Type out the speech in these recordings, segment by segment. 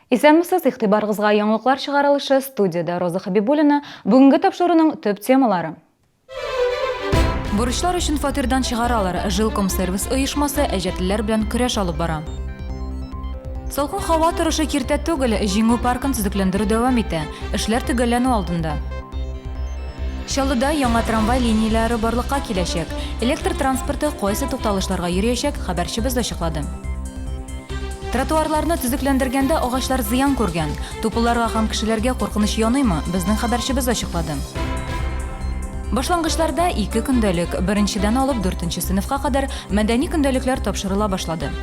Исәнмесез, игътибарыгызга яңалыклар чыгарылышы, студиядә Роза Хәбибуллина. Бүгенге тапшыруның төп темалары. Бурычлар өчен фатирдан чыгаралар. Жилкомсервис оешмасы әҗәтлеләр белән көрәш алып бара. Салкын һава торышы киртә түгел, Җиңү паркын төзекләндерү дәвам итә. Эшләр төгәлләнү алдында. Чаллыда яңа трамвай линияләре барлыкка киләчәк. Электр транспорты кайсы тукталышларга йөриячәк, хәбәрчебез ачыклады. Тротуарларны төзекләндергәндә агачлар зыян күргән. Тупылларга һәм кешеләргә куркыныч яныймы, безнең хәбәрчебез ачыклады. Башлангычларда ике көндәлек, беренчедән алып дүртенче сыйныфка кадәр мәдәни көндәлекләр тапшырыла башлады.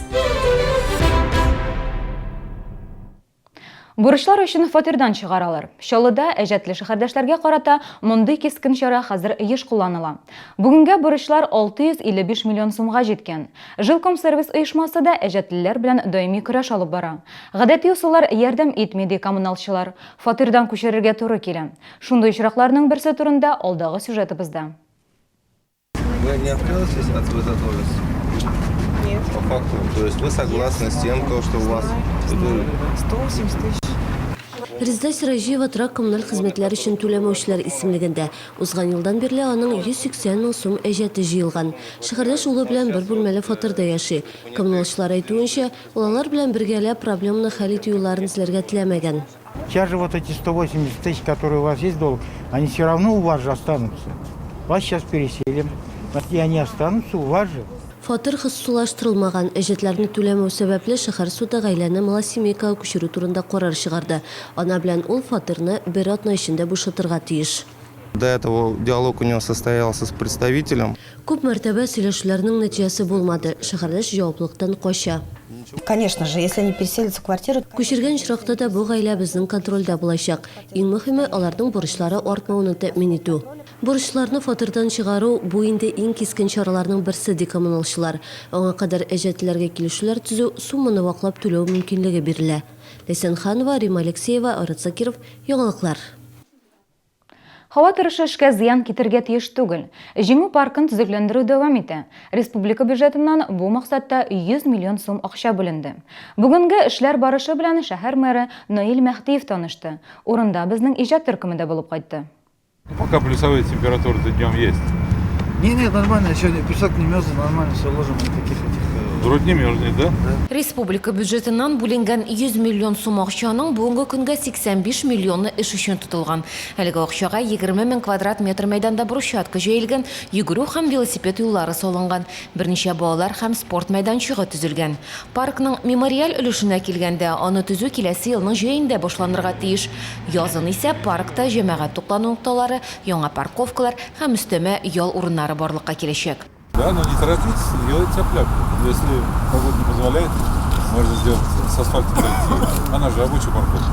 Бурычлар өчен фатирдан чыгаралар. Чаллыда әҗәтле шәһәрдәшләргә карата мондый кискен чара хәзер еш кулланыла. Бүгенгә бурычлар 655 миллион сумга җиткән. Жилкомсервис оешмасы да әҗәтлеләр белән даими көрәш алып бара. Гадәти ысуллар ярдәм итми, ди коммуналчылар. Фатирдан күчерергә туры килә. Шундый очракларның берсе турында алдагы сюжетыбызда. Вы не отказываетесь от своей задолженности? Нет. По факту, то есть вы согласны с тем, то, что у вас... 180 тысяч. Резеда Сираҗиева торак-коммуналь хезмәтләр өчен түләмәүчеләр исемлегендә. Узган елдан бирле аның 180 мең сум әҗәте җыелган. Шәһәрдәш улы белән бер бүлмәле фатирда яши. Коммуналчылар әйтүенчә, ул алар белән бергәләп проблеманы хәл итү юлларын эзләргә теләмәгән. Сейчас же вот эти 180 тысяч, которые у вас есть долг, они все равно у вас же останутся. Вас сейчас переселим, и они останутся у вас же. Фатир хосусыйлаштырылмаган, әҗәтләрне түләмәү сәбәпле, шәһәр суды гаиләне малосемейкага күчерү турында карар чыгарды. Ана белән ул фатирны бер атна эчендә бушатырга тиеш. До этого диалог у него состоялся с представителем. Күп мәртәбә сөйләшүләрнең нәтиҗәсе булмады, шәһәрдәш җаваплылыктан кача. Конечно же, если они переселятся в квартиру. Күчергән очракта да бу гаилә безнең контрольдә булачак. Иң мөһиме, аларның бурычлары артмауны тәэмин итү. Бурычларны фатирдан чыгару, бу инде иң кискен чараларның берсе, ди коммуналчылар. Аңа кадәр әҗәтлеләргә килешүләр төзү, сумманы ваклап түләү мөмкинлеге бирелә. Ләйсән Ханова, Римма Алексеева, Айрат Закиров, Яңалыклар. Һава торышы эшкә зыян китерергә тиеш түгел. Җиңү паркын төзекләндерү дәвам итә. Республика бюджетыннан бу максатта 100 миллион сум акча бүленде. Бүгенге эшләр барышы белән шәһәр мэры Наил Мәһдиев танышты. Урында безнең иҗат төркеме дә булып кайтты. Пока плюсовые температуры днем есть. Не, нет, нормально, еще песок не мерзнет, нормально все ложим, никаких этих. Э, Вроде не мерзнет, да? Да. Республика бюджетыннан бүленгән 100 миллион сум акчаның бүгенге көнгә 85 миллионы эш өчен тотылган. Әлеге акчага 20 мең квадрат метр мәйданда брусчатка җәелгән, йөгерү һәм велосипед юллары салынган, берничә балалар һәм спорт мәйданчыгы төзелгән. Паркның мемориаль өлешенә килгәндә, аны төзү киләсе елның җәендә башланырга тиеш. Язын исә паркта җәмәгать туклану нокталары, яңа парковкалар һәм өстәмә ял урыннары барлыкка киләчәк. Да, но не торопитесь, не делайте тяп-ляп. Если погода не позволяет, можно сделать с асфальта пройти. Она же рабочая парковка.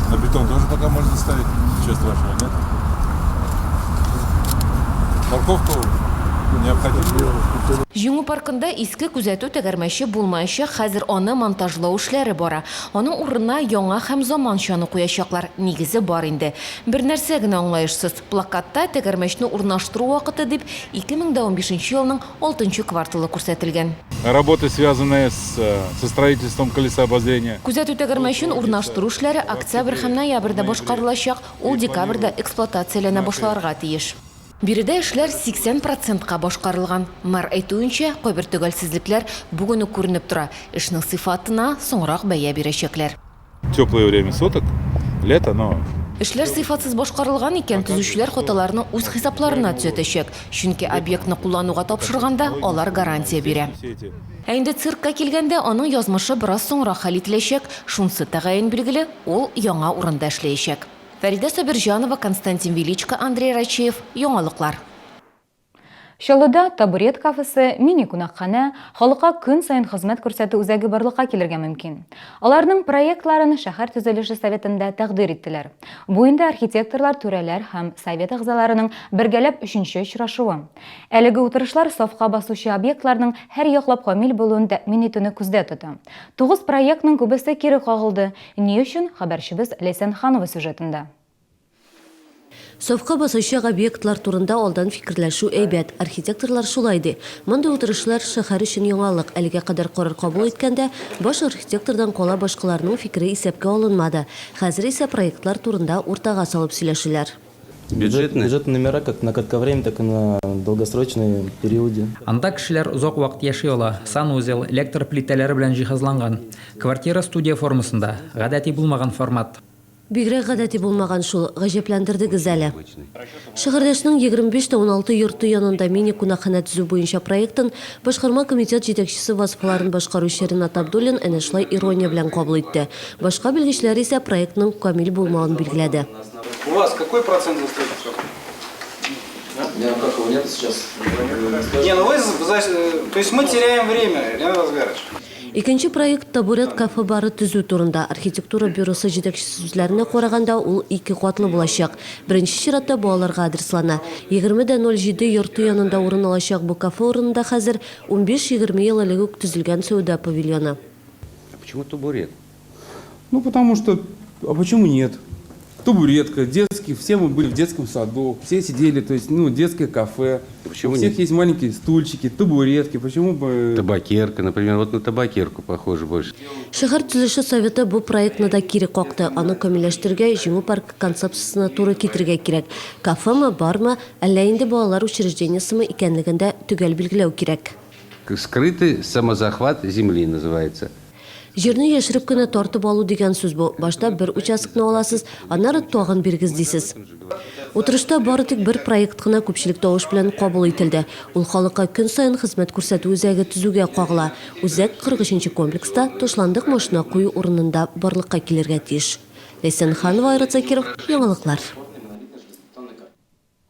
На бетон тоже пока можно ставить, ничего страшного нет. Парковку необходимо. Җиңү паркында иске күзәтү тәгәрмәче булмаячак, хәзер аны монтажлау эшләре бара. Аның урынына яңа һәм заманчаны куячаклар, нигезе бар инде. Бер нәрсә генә аңлаешсыз, плакатта тәгәрмәчне урнаштыру вакыты дип 2015 нче елның алтынчы кварталы күрсәтелгән. Работы, связанные с со строительством колеса обозрения. Күзәтү тәгәрмәчен урнаштыру эшләре октябрь һәм ноябрьдә башкарылачак, ул декабрьдә эксплуатацияләнә башларга тиеш. Биредә эшләр 80 процентка башкарылган. Мэр әйтүенчә, кайбер төгәлсезлекләр бүген үк күренеп тора. Эшнең сыйфатына соңрак бәя бирәчәкләр. Теплое время суток, лето, но. Эшләр сыйфатсыз башкарылган икән, төзүчеләр хаталарны үз хисапларына төзәтәчәк. Чөнки объектны куллануга тапшырганда алар гарантия бирә. Ә инде циркка килгәндә, аның язмышы бераз соңрак хәл ителәчәк. Шунсы тәгаен билгеле, ул яңа урында эшләячәк. Фәридә Сабирҗанова, Константин Величко, Андрей Рачеев, Яңалыклар. Чаллыда Табурет кафесы, мини-кунакханә, халыкка көн саен хезмәт күрсәтү үзәге барлыкка килергә мөмкин. Аларның проектларын шәһәр төзелеше советында тәкъдир иттеләр. Бу инде архитекторлар, түрәләр һәм совет әгъзаларының бергәләп өченче очрашуы. Әлеге утырышлар сафка басучы объектларның һәрьяклап камил булуын тәэмин итүне күздә тота. Тугыз проектның күбесе кире кагылды. Ни өчен? Хәбәрчебез Ләйсән Ханова сюжетында. Сафка басачак объектлар турында алдан фикерләшү әйбәт, архитекторлар шулай ди. Мондый утырышлар шәһәр өчен яңалык. Әлегә кадәр карар кабул иткәндә, баш архитектордан кала башкаларның фикере исәпкә алынмады. Хәзер исә проектлар турында уртага салып сөйләшәләр. Бюджетные. Бюджетные номера как на кратковременном, так и на долгосрочном периоде. Анда кешеләр озак вакыт яши ала, санузел, электр плитәләре белән җиһазланган. Квартира студия формасында, гадәти булмаган формат. Бигрәк гадәти булмаган шул, гаҗәпләндердегез әле. Шәһәрдәшнең 25 тә 16 йорты янында мини-кунакханә төзү буенча проектын Башкарма комитет җитәкчесе вазыйфаларын башкаручы Ренат Абдуллин әнә шулай ирония белән кабул итте. Башка белгечләр исә проектның камил булмавын билгеләде. У вас какой процент застройки срока? У меня как его нет сейчас. Не, ну вы, то есть мы теряем время, Ленар Азгарович. Икенче проект Табурет кафе-бары төзү турында. Архитектура бюросы җитәкчесе сүзләренә караганда, ул ике катлы булачак. Беренче чиратта балаларга адреслана. 20 дә 07 йорты янында урын алачак бу кафе урынында хәзер унбиш-егерме ел элек үк төзелгән сәүдә павильоны. А почему табурет? Ну, потому что, а почему нет? Табуретка, детский, все мы были в детском саду, все сидели, то есть, ну, детское кафе. Почему У всех нет? есть маленькие стульчики, табуретки, почему бы... Табакерка, например, вот на табакерку похоже больше. Шәһәр төзелеше советы бу проектны да кире какты. Аны камилләштерергә, Җиңү паркы концепциясенә туры китерергә кирәк. Кафемы, бармы, әллә инде балалар учреждениесеме икәнлеген дә төгәл билгеләү кирәк. Скрытый самозахват земли называется. Җирне яшереп кенә тартып алу дигән сүз бу. Башта бер участокны аласыз, аннары тагын бирегез дисез. Утырышта бары тик бер проект кына күпчелек тавыш белән кабул ителде. Ул халыкка көн саен хезмәт күрсәтү үзәге төзүгә кагыла. Үзәк 43 нче комплекста ташландык машина кую урынында барлыкка килергә тиеш. Ләйсән Ханова, Айрат Закиров, Яңалыклар.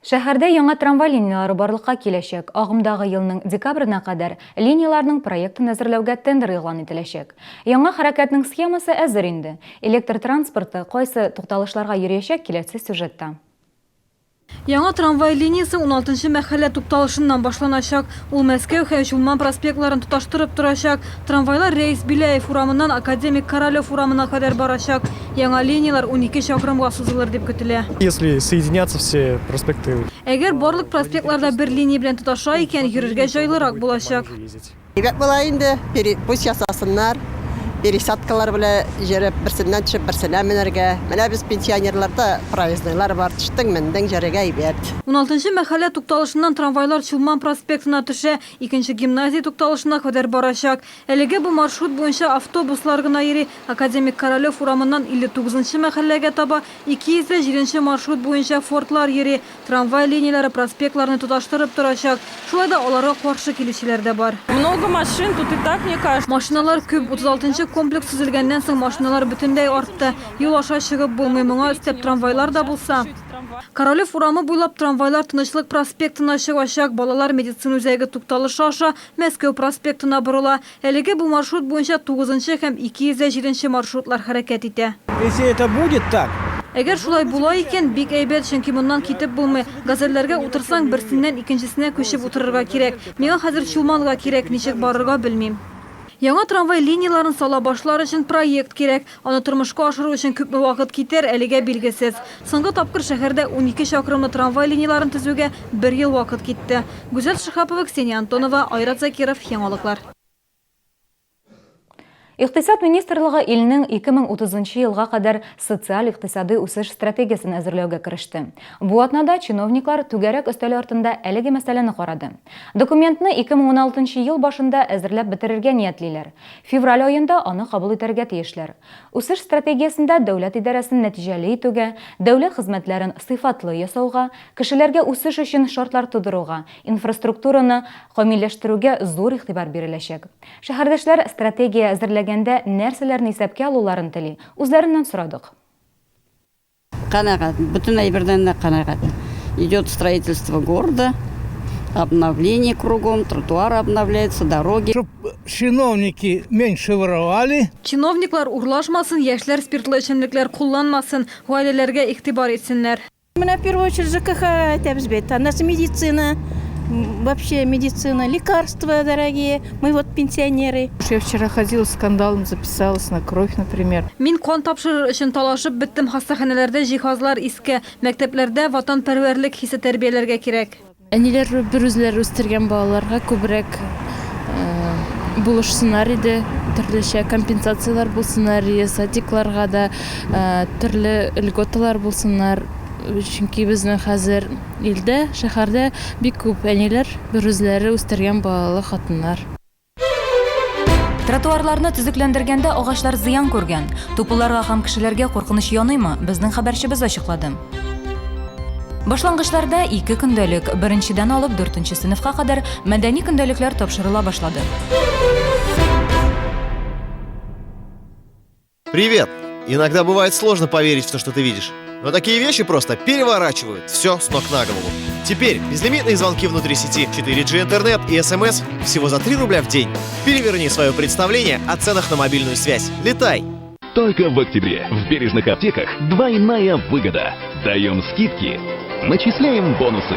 Шәһәрдә яңа трамвай линияләре барлыкка киләчәк. Агымдагы елның декабренә кадәр линияләрнең проектын әзерләүгә тендер игълан ителәчәк. Яңа хәрәкәтнең схемасы әзер инде. Электр транспорты кайсы тукталышларга йөриячәк, киләсе сюжетта. Яңа трамвай линиясе уналтынчы мәхәллә тукталышыннан башланачак. Ул Мәскәү һәм Чулман проспектларын тоташтырып торачак. Трамвайлар Рәис Беляев урамыннан Академик Королев урамына кадәр барачак. Яңа линияләр 12 чакрымга сузылыр дип көтелә. Если соединятся все проспекты. Әгәр барлык проспектлар да бер линия белән тоташа икән, йөрергә җайлырак булачак. Әйбәт була инде, пусть ясасыннар, пересадкалар белән җөреп, берсеннән төшеп, берсенә менәргә. Менә без пенсионерларда проезднойлар бар, төштең, мендең, җөрергә әйбәт. Уналтынчы мәхәллә тукталышыннан трамвайлар Чулман проспектына төшә, Икенче гимназия тукталышына кадәр барачак. Әлегә бу маршрут буенча автобуслар гына йөри. Академик Королев урамыннан 59 нчы мәхәлләгә таба 207 нче маршрут буенча Фордлар йөри. Трамвай линияләре проспектларны тоташтырып торачак. Шулай да аларга каршы килүчеләр дә бар. Много машин тут и так, мне кажется. Машиналар күп. 36 нчы комплекс төзелгәннән соң машиналар бөтенләй артты. Юл аша чыгып булмый. Моңа өстәп трамвайлар да булса. Королев урамы буйлап трамвайлар Тынычлык проспектына чыгачак, балалар медицина үзәге тукталышы аша Мәскәү проспектына борыла. Әлеге бу маршрут буенча тугызынчы һәм 207 нче маршрутлар хәрәкәт итә. Если это будет так. Әгәр шулай була икән, бик әйбәт, чөнки моннан китеп булмый. Газельләргә утырсаң, берсеннән икенчесенә күчеп утырырга кирәк. Миңа хәзер Чулманга кирәк, ничек барырга белмим. Яңа трамвай линияләрен сала башлар өчен проект кирәк. Аны тормышка ашыру өчен күпме вакыт китәр, әлегә билгесез. Соңгы тапкыр шәһәрдә 12 чакрымлы трамвай линияләрен төзүгә бер ел вакыт китте. Гүзәл Шиһапова, Ксения Антонова, Айрат Закиров, Яңалыклар. Икътисад министрлыгы илнең 2030 нчы елга кадәр социаль-икътисадый үсеш стратегиясен әзерләүгә кереште. Бу атнада чиновниклар түгәрәк өстәл артында әлеге мәсьәләне карады. Документны 2016 нчы ел башында әзерләп бетерергә ниятлиләр. Февраль аенда аны кабул итәргә тиешләр. Үсеш стратегиясендә дәүләт идарәсен нәтиҗәле итүгә, дәүләт хезмәтләрен сыйфатлы ясауга, кешеләргә үсеш өчен шартлар тудыруга, инфраструктураны камилләштерүгә зур игътибар биреләчәк. Шәһәрдәшләр стратегия әзерләгәндә нәрсәләрне исәпкә алуларын тели, үзләреннән сорадык. Канәгать, бөтен әйбердән дә канәгать. Идет строительство города, обновление кругом, тротуары обновляются, дороги. Чтоб чиновники меньше воровали. Чиновниклар урлашмасын, яшьләр спиртлы эчемлекләр кулланмасын, гаиләләргә игътибар итсеннәр. Менә в первую очередь ЖКХ әйтәбез бит, аннан соң медицина. Вообще медицина, лекарства дорогие. Мы вот пенсионеры. Я вчера ходила с скандалом, записалась на кровь, например. Мин кан тапшырыр өчен талашып беттем, хастаханәләрдә җиһазлар иске, мәктәпләрдә ватанпәрвәрлек хисе тәрбияләргә кирәк. Әниләр берүзләре үстергән балаларга күбрәк булышсыннар иде, төрлечә компенсацияләр булсыннар иде, садикларга да төрле льготалар булсыннар, чөнки безнең хәзер илдә, шәһәрдә бик күп әниләр берүзләре үстергән балалы хатыннар. Тротуарларны төзекләндергәндә агачлар зыян күргән. Тупылларга һәм кешеләргә куркыныч яныймы? Безнең хәбәрчебез ачыклады. Башлангычларда ике көндәлек, беренчедән алып дүртенче сыйныфка кадәр мәдәни көндәлекләр тапшырыла башлады. Привет! Иногда бывает сложно поверить в то, что ты видишь. Но такие вещи просто переворачивают все с ног на голову. Теперь безлимитные звонки внутри сети, 4G интернет и СМС всего за 3 рубля в день. Переверни свое представление о ценах на мобильную связь. Летай! Только в октябре в бережных аптеках двойная выгода. Даем скидки, начисляем бонусы.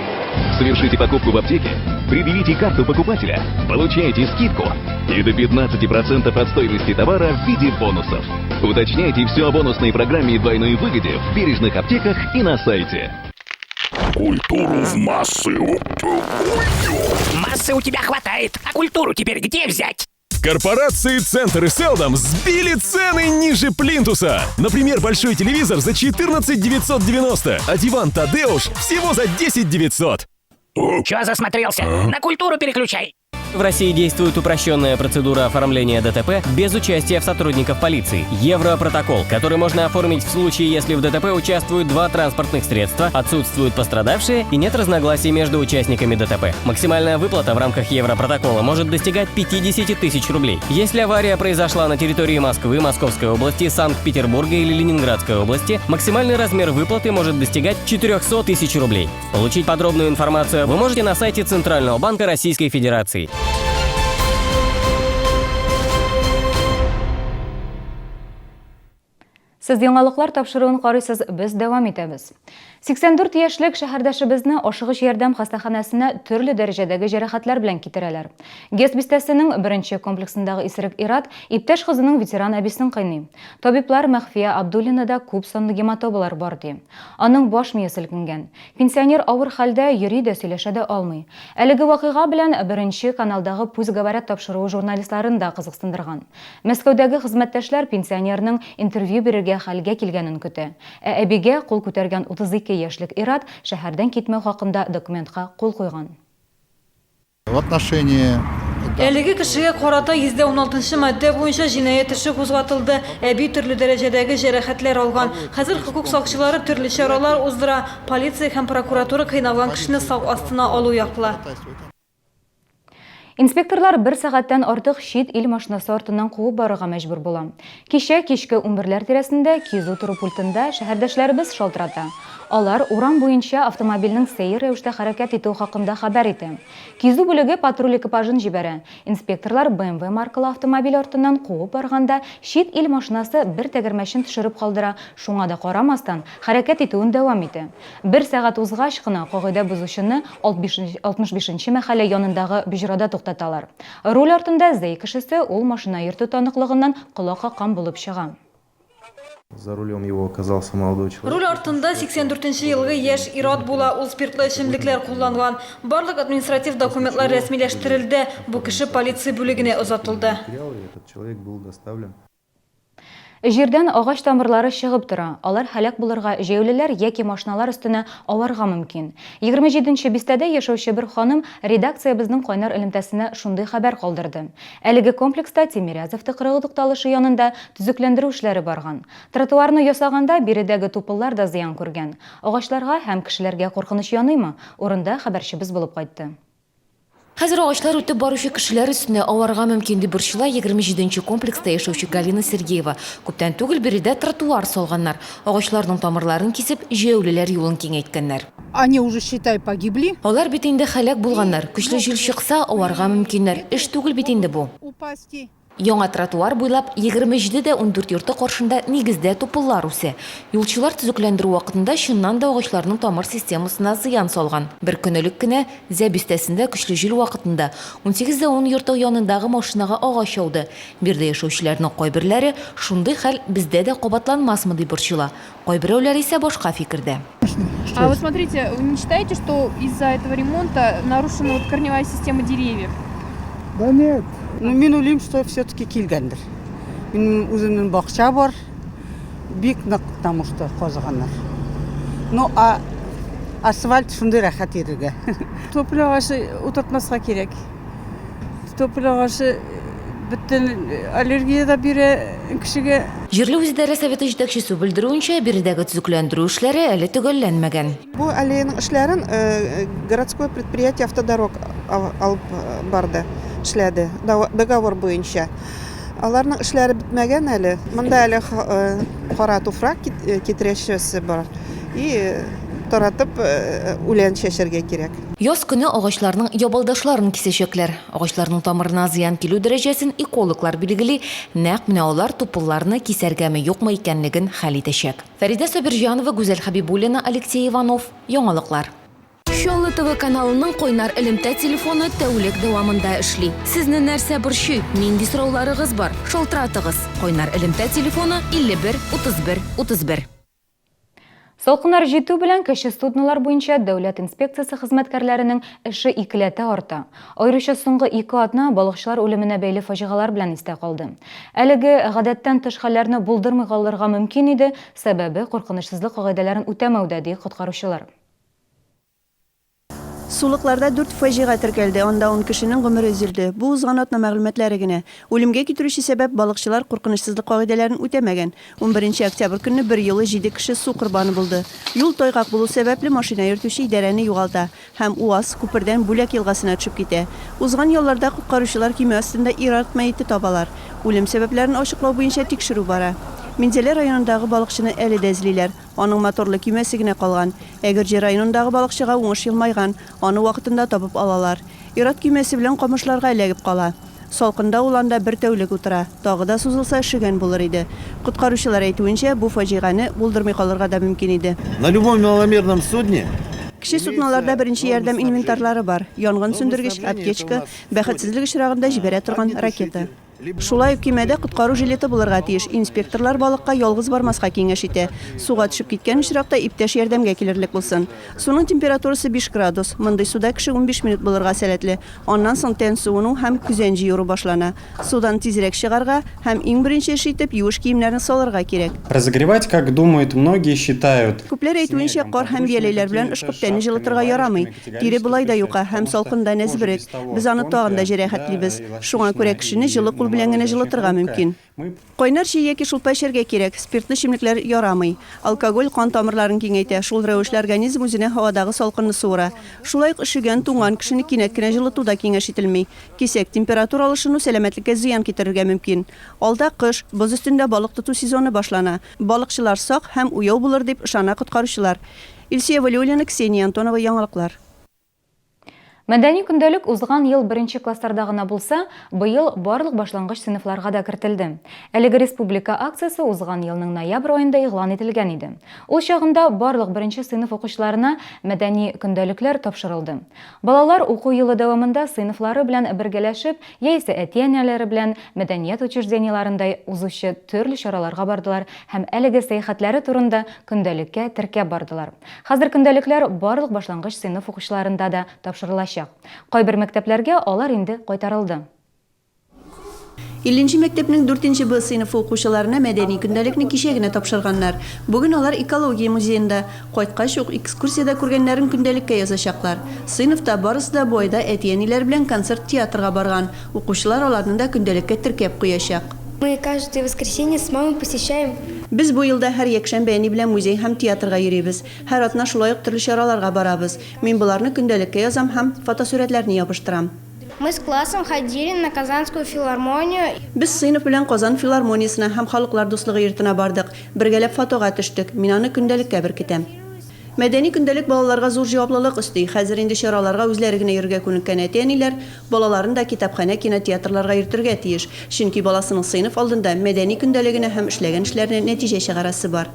Совершите покупку в аптеке, предъявите карту покупателя, получаете скидку и до 15% от стоимости товара в виде бонусов. Уточняйте все о бонусной программе и двойной выгоде в бережных аптеках и на сайте. Культуру в массы. Массы у тебя хватает, а культуру теперь где взять? Корпорации «Центр» и «Селдом» сбили цены ниже плинтуса. Например, большой телевизор за 14 990, а диван «Тадеуш» всего за 10 900. Чё засмотрелся? На культуру переключай. В России действует упрощенная процедура оформления ДТП без участия сотрудников полиции. Европротокол, который можно оформить в случае, если в ДТП участвуют два транспортных средства, отсутствуют пострадавшие и нет разногласий между участниками ДТП. Максимальная выплата в рамках Европротокола может достигать 50 тысяч рублей. Если авария произошла на территории Москвы, Московской области, Санкт-Петербурга или Ленинградской области, максимальный размер выплаты может достигать 400 тысяч рублей. Получить подробную информацию вы можете на сайте Центрального банка Российской Федерации. Сез яңалыклар тапшыруын карыйсыз, без дәвам итәбез. 84 яшьлек шәһәрдәшебезне ашыгыч ярдәм хастаханәсенә төрле дәрәҗәдәге җәрәхәтләр белән китерәләр. ГЭС бистәсенең беренче комплексындагы исерек ир-ат иптәш кызының ветеран әбисен кыйный. Табиблар Мәхфия Абдуллинада күп санлы гематомалар бар ди. Аның баш мие селкенгән. Пенсионер авыр хәлдә, йөри дә, сөйләшә дә алмый. Әлеге вакыйга белән Беренче каналдагы Пусть говорят тапшыруы журналистларын да кызыксындырган. Мәскәүдәге хезмәттәшләр пенсионерның интервью бирергә хәлгә килгәнен көтә. Ә әбигә кул күтәргән 32 яшьлек ир-ат шәһәрдән китмәү хакында документка кул куйган. В отношении Әлеге кешегә карата 116 нчы маддә буенча җинаять эше кузгатылды. Әби төрле дәрәҗәдәге җәрәхәтләр алган. Хәзер хокук сакчылары төрле чаралар уздыра. Полиция һәм прокуратура кыйналган кешене сак астына алу яклы. Инспекторлар бер сәгатьтән артык чит ил машинасы артыннан куып барырга мәҗбүр була. Кичә кичке унберләр тирәсендә кизү тору пультында шәһәрдәшләребез шалтырата. Алар урам буенча автомобильнең сәер рәвештә хәрәкәт итүе хакында хәбәр итә. Кизү бүлеге патруль экипажын җибәрә. Инспекторлар BMW маркалы автомобиль артыннан куып барганда, чит ил машинасы бер тәгәрмәчен төшереп калдыра, шуңа да карамастан, хәрәкәт итүен дәвам итә. Бер сәгать узгач кына кагыйдә бозучыны 65 нче мәхәллә янындагы боҗрада туктаталар. Руль артында Зәй кешесе, ул машина йөртү таныклыгыннан колак каккан булып чыга. За рулем его оказался молодой человек. Руль артында 84 нче елгы яшь ир-ат була, ул спиртлы эчемлекләр кулланган. Барлык административ документлар рәсмиләштерелде, бу кеше полиция бүлегенә озатылды. Этот человек был доставлен. Җирдән агач тамырлары чыгып тора. Алар һәлак булырга, җәяүлеләр яки машиналар өстенә аварга мөмкин. 27 нче бистәдә яшәүче бер ханым редакциябезнең кайнар элемтәсенә шундый хәбәр калдырды. Әлеге комплекста Тимирязев тыкрыгы тукталышы янында төзекләндерү эшләре барган. Тротуарны ясаганда биредәге тупыллар да зыян күргән. Агачларга һәм кешеләргә куркыныч яныймы? Урында хәбәрчебез булып кайтты. Хәзер агачлар үтеп баручы кешеләр өстенә аварга мөмкин, дип борчыла 27 нче комплекста яшәүче Галина Сергеева. Күптән түгел биредә тротуар салганнар. Агачларның тамырларын кисеп, җәяүлеләр юлын киңәйткәннәр. Они уже, считай, погибли. Алар бит инде һәлак булганнар. Көчле җил чыкса, аварга мөмкиннәр. Эш түгел бит инде бу. Упасть. Яңа тротуар буйлап 27 дә 14 йорты каршында нигездә тупыллар үсә. Юлчылар төзекләндерү вакытында чыннан да агачларның тамыр системасына зыян салган. Бер көн элек кенә Зә бистәсендә көчле җил вакытында 18 дә 10 йорты янындагы машинага агач ауды. Биредә яшәүчеләрнең кайберләре шундый хәл бездә дә кабатланмасмы дип борчыла. Кайберәүләр исә башка фикердә. А вот смотрите, вы не считаете, что из-за этого ремонта нарушена вот корневая система деревьев? Да нет. Ну, мин уйлыйм, что все-таки килгәндер. Минем үземнең бакча бар. Бик нык, потому что казыганнар. Ну, а асфальт шундый рәхәт йөрергә. Тополь агачы утыртмаска кирәк. Тополь агачы бөтен аллергия дә бирә кешегә. Җирле үзидарә советы җитәкчесе белдерүенчә, биредәге төзекләндерү эшләре әле төгәлләнмәгән. Бу аллеяның эшләрен городское предприятие автодорог алып барды, эшләде, договор буенча. Аларның эшләре бетмәгән әле. Монда әле кара туфрак китерәчесе бар. И таратып үлән чәчәргә кирәк. Яз көне агачларның ябалдашларын кисәчәкләр. Агачларның тамырына зыян килү дәрәҗәсен экологлар билгели, нәкъ менә алар тупылларны кисәргәме-юкмы икәнлеген хәл итәчәк. Фәридә Сабирҗанова, Гүзәл Хәбибуллина, Алексей Иванов. Яңалыклар. Чаллы ТВ каналының кайнар элемтә телефоны тәүлек дәвамында эшли. Сезне нәрсә борчый, нинди сорауларыгыз бар? Шалтыратыгыз. Кайнар элемтә телефоны 51 31 31. Салкыннар җитү белән кече суднолар буенча дәүләт инспекциясе хезмәткәрләренең эше икеләтә арта. Аеруча соңгы ике атна балыкчылар үлеменә бәйле фаҗигалар белән истә калды. Әлеге гадәттән тыш хәлләрне булдырмый калырга мөмкин иде, сәбәбе, куркынычсызлык кагыйдәләрен үтәмәүдә, ди коткаручылар. Сулыкларда дүрт фаҗига теркәлде, анда ун кешенең гомере өзелде. Бу узган атна мәгълүматлары генә. Үлемгә китерүче сәбәп, балыкчылар куркынычсызлык кагыйдәләрен үтәмәгән. Унберенче октябрь көнне берьюлы җиде кеше су корбаны булды. Юл тайгак булу сәбәпле, машина йөртүче идарәне югалта һәм УАЗ күпердән Бүләк елгасына төшеп китә. Узган ялларда коткаручылар көймә астында ир-ат мәете табалар. Үлем сәбәпләрен ачыклау буенча тикшерү бара. Минзәлә районындагы балыкчыны әле дә эзлиләр. Аның моторлы көймәсе генә калган. Әгерҗе районындагы балыкчыга уңыш елмайган, аны вакытында табып алалар. Ир-ат көймәсе белән камышларга эләгеп кала. Салкында ул анда бер тәүлек утыра. Тагы да сузылса, өшегән булыр иде. Коткаручылар әйтүенчә, бу фаҗигане булдырмый калырга да мөмкин иде. На любом маломерном судне Кече судноларда беренче ярдәм инвентарьлары бар, янгын сүндергеч, аптечка, бәхетсезлек очрагында җибәрә торган ракета. Шулай ук көймәдә коткару жилеты булырга тиеш. Инспекторлар балыкка ялгыз бармаска киңәш итә. Суга төшеп киткән очракта иптәш ярдәмгә килерлек булсын. Суның температурасы 5 градус. Мондый суда кеше 15 минут булырга сәләтле. Аннан соң тән суыну һәм көзән җыеру башлана. Судан тизрәк чыгарга һәм иң беренче эш итеп юеш киемнәрне салырга кирәк. Разогревать, как думают многие, считают. Күпләр әйтүенчә, кар һәм бияләйләр белән ышкып тәнне җылытырга ярамый. Тире болай да юка һәм салкында нәзберек. Без аны тагын да җәрәхәтлибез. Шуңа күрә кешене җылы кул белән генә җылытырга мөмкин. Кайнар чәй яки шулпа эчәргә кирәк, спиртлы эчемлекләр ярамый. Алкоголь кан тамырларын киңәйтә, шул рәвешле организм үзенә һавадагы салкынны суыра. Шулай ук өшегән, туңган кешене кинәт кенә җылыту да киңәш ителми. Кисәк температура алышыну сәламәтлеккә зыян китерергә мөмкин. Алда кыш, боз өстендә балык тоту сезоны башлана. Балыкчылар сак һәм уяу булыр дип ышана коткаручылар. Илсөя Вәлиуллина, Ксения Антонова, Яңалыклар. Мәдәни көндәлек узган ел беренче классларда гына булса, быел барлык башлангыч сыйныфларга да кертелде. Әлеге республика акциясе узган елның ноябрь аенда игълан ителгән иде. Ул чагында барлык беренче сыйныф укучыларына мәдәни көндәлекләр тапшырылды. Балалар уку елы дәвамында сыйныфлары белән бергәләшеп яисә әти-әниләре белән мәдәният учреждениеләрендә узучы төрле чараларга бардылар һәм әлеге сәяхәтләре турында көндәлеккә теркәп бардылар. Хәзер көндәлекләр барлык башлангыч сыйныф укучыларында да тапшырылачак. Кайбер мәктәпләргә алар инде кайтарылды. Илленче мәктәпнең дүртенче Б сыйныфы укучыларына мәдәни көндәлекне кичә генә тапшырганнар. Бүген алар экология музеенда. Кайткач ук экскурсиядә күргәннәрен көндәлеккә язачаклар. Сыйныфта барысы да бу айда әти-әниләре белән концерт-театрга барган. Укучылар аларны да көндәлеккә теркәп куячак. Мы каждое воскресенье с мамой посещаем. Без бу елда һәр якшәмбе әни белән музей һәм театрга йөрибез. Һәр атна шулай ук төрле чараларга барабыз. Мин боларны көндәлеккә язам һәм фотосурәтләрне ябыштырам. Мы с классом ходили на Казанскую филармонию. Без сыйныф белән Казан филармониясенә һәм Халыклар дуслыгы йортына бардык. Бергәләп фотога төштек. Мин аны көндәлеккә беркетәм. Мәдәни көндәлек балаларга зур җаваплылык өсти. Хәзер инде чараларга үзләре генә йөрергә күнеккән әти-әниләр балаларын да китапханә, кинотеатрларга йөртергә тиеш. Чөнки баласының сыйныф алдында мәдәни көндәлегенә һәм эшләгән эшләренә нәтиҗә чыгарасы бар.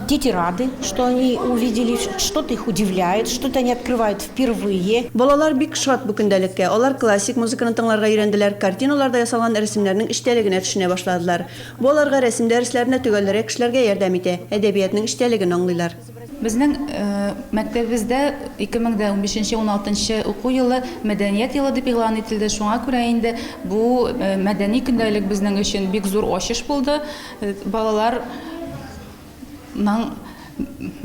Дети рады, что они увидели, что-то их удивляет, что-то они открывают впервые. Балалар бик шат бу көндәлеккә. Алар классик музыканы тыңларга өйрәнделәр, картиналарда ясалган рәсемнәрнең эчтәлегенә төшенә башладылар. Бу аларга рәсем дәресләрендә төгәлрәк эшләргә ярдәм итә, әдәбиятның эчтәлеген аңлыйлар. Безнең мәктәбебездә 2015 нче уналтынчы уку елы Мәдәният елы дип игълан ителде. Шуңа күрә инде бу мәдәни көндәлек безнең өчен бик зур ачыш булды. Балалар ның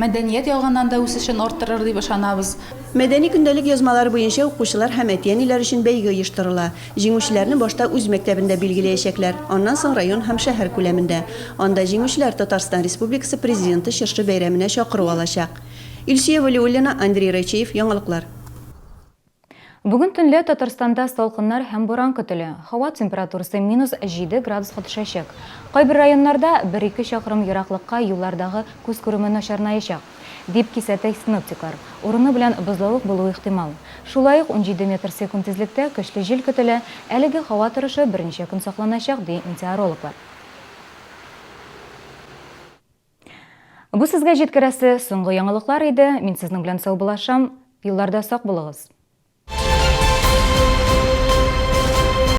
мәдәният ягыннан да үсешен арттырыр дип ышанабыз. Мәдәни көндәлек язмалары буенча укучылар һәм әти-әниләр өчен бәйге оештырыла. Җиңүчеләрне башта үз мәктәбендә билгеләячәкләр, аннан соң район һәм шәһәр күләмендә. Анда җиңүчеләр Татарстан Республикасы Президенты чыршы бәйрәменә чакыру алачак. Илсөя Вәлиуллина, Андрей Райчеев, Яңалыклар. Бүген төнлә Татарстанда салкыннар һәм буран көтелә. Һава температурасы минус 7 градуска төшәчәк. Кайбер районнарда бер-ике чакрым ераклыкка юллардагы күз күреме начарнаячак, дип кисәтә синоптиклар. Урыны белән бозлавык булуы ихтимал. Шулай ук 17 метр секунд тизлектә көчле җил көтелә, әлеге һава торышы берничә көн сакланачак, ди метеорологлар. Бу сезгә җиткерәсе соңгы яңалыклар иде. Мин сезнең белән саубуллашам. Юлларда сак булыгыз.